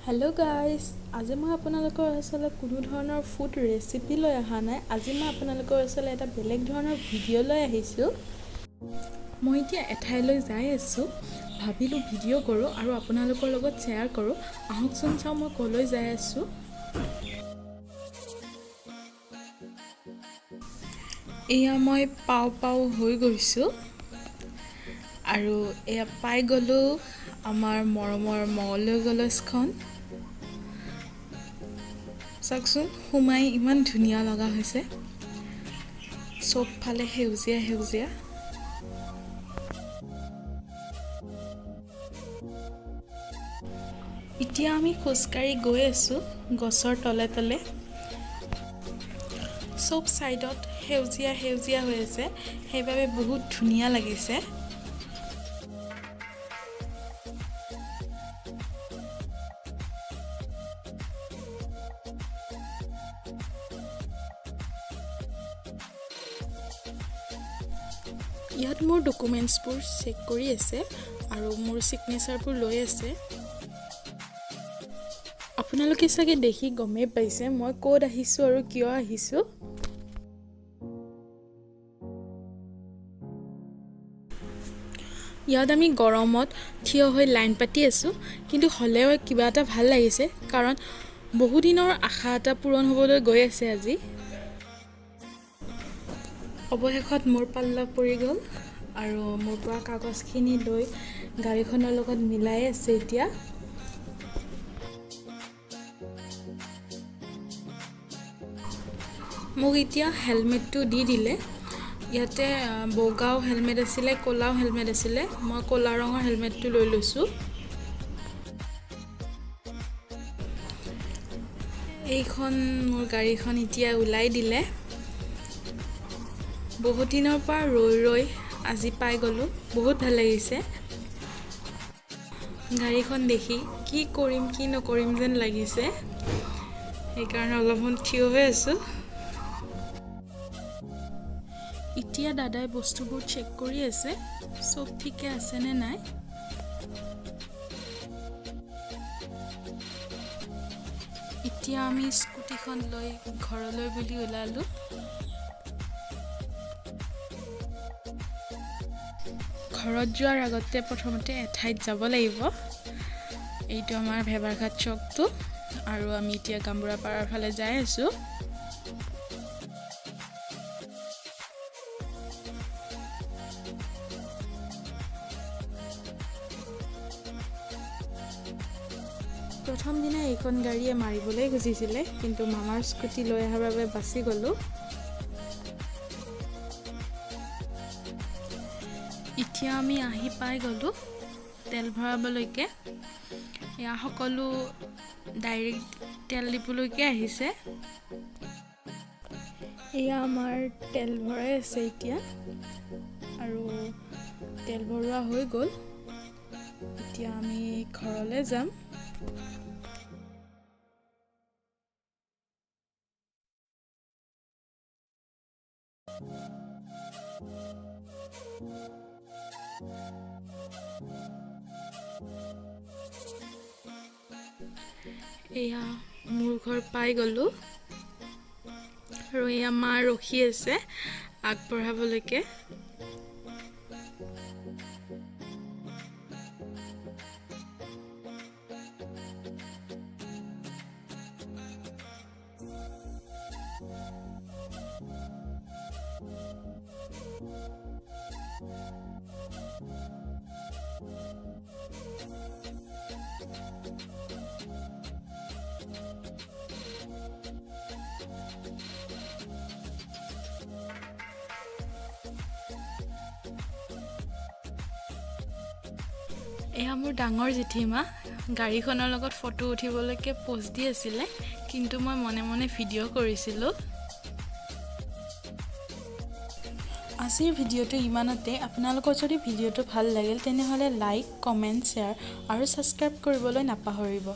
Hello' guys, আজি মই আপোনালোকৰ ওচৰলৈ কোনো ধৰণৰ ফুড ৰেচিপি লৈ অহা নাই। আজি মই আপোনালোকৰ ওচৰলৈ এটা বেলেগ ধৰণৰ ভিডিঅ' লৈ আহিছোঁ। মই এতিয়া এঠাইলৈ যাই আছোঁ, ভাবিলোঁ ভিডিঅ' কৰোঁ আৰু আপোনালোকৰ লগত শ্বেয়াৰ কৰোঁ। আহকচোন চাওঁ মই ক'লৈ যাই আছোঁ। এয়া মই পাওঁ পাওঁ হৈ গৈছোঁ আৰু এয়া পাই গ'লোঁ আমাৰ মৰমৰ মঙলদৈ কলেজখন। চাওকচোন, সোমাই ইমান ধুনীয়া লগা হৈছে, চবফালে সেউজীয়া সেউজীয়া। এতিয়া আমি খোজকাঢ়ি গৈ আছোঁ গছৰ তলে তলে। চব ছাইডত সেউজীয়া সেউজীয়া হৈ আছে, সেইবাবে বহুত ধুনীয়া লাগিছে। ইয়াত মোৰ ডকুমেণ্টছবোৰ চেক কৰি আছে আৰু মোৰ ছিগনেচাৰবোৰ লৈ আছে। আপোনালোকে চাগে দেখি গমেই পাইছে মই ক'ত আহিছোঁ আৰু কিয় আহিছোঁ। ইয়াত আমি গৰমত থিয় হৈ লাইন পাতি আছোঁ, কিন্তু হ'লেও কিবা এটা ভাল লাগিছে, কাৰণ বহুদিনৰ আশা এটা পূৰণ হ'বলৈ গৈ আছে আজি। অৱশেষত মোৰ পাল্লা পৰি গ'ল আৰু মোৰ পৰা কাগজখিনি লৈ গাড়ীখনৰ লগত মিলাই আছে এতিয়া। মোক এতিয়া হেলমেটটো দি দিলে। ইয়াতে বগাও হেলমেট আছিলে, ক'লাও হেলমেট আছিলে। মই ক'লা ৰঙৰ হেলমেটটো লৈ লৈছোঁ। এইখন মোৰ গাড়ীখন এতিয়া ওলাই দিলে। বহুত দিনৰ পৰা ৰৈ ৰৈ আজি পাই গ'লোঁ, বহুত ভাল লাগিছে। গাড়ীখন দেখি কি কৰিম কি নকৰিম যেন লাগিছে, সেইকাৰণে অলপমান থিয় হৈ আছোঁ। এতিয়া দাদাই বস্তুবোৰ চেক কৰি আছে, চব ঠিকে আছেনে নাই। এতিয়া আমি স্কুটিখন লৈ ঘৰলৈ বুলি ওলালোঁ। ঘৰত যোৱাৰ আগতে প্ৰথমতে এঠাইত যাব লাগিব। এইটো আমাৰ ভেবাৰঘাট চকটো আৰু আমি এতিয়া গামবুঢ়াপাৰাৰ ফালে যাই আছোঁ। প্ৰথম দিনা এইখন গাড়ীয়ে মাৰিবলৈ খুজিছিলে, কিন্তু মামাৰ স্কুটি লৈ অহাৰ বাবে বাচি গ'লোঁ। এতিয়া আমি আহি পাই গ'লোঁ তেল ভৰাবলৈকে। এয়া সকলো ডাইৰেক্ট তেল ডিপুলৈকে আহিছে। এয়া আমাৰ তেল ভৰাই আছে এতিয়া আৰু তেল ভৰোৱা হৈ গ'ল। এতিয়া আমি ঘৰলৈ যাম। এয়া মোৰ ঘৰ পাই গ'লোঁ আৰু এয়া মা ৰখি আছে আগবঢ়াবলৈকে। এয়া মোৰ ডাঙৰ জেঠীমা, গাড়ীখনৰ লগত ফটো উঠিবলৈকে প'জ দি আছিলে, কিন্তু মই মনে মনে ভিডিঅ' কৰিছিলোঁ। আজিৰ ভিডিঅ'টো ইমানতে। আপোনালোকৰ যদি ভিডিঅ'টো ভাল লাগিল তেনেহ'লে লাইক, কমেণ্ট, শ্বেয়াৰ আৰু ছাবস্ক্ৰাইব কৰিবলৈ নাপাহৰিব।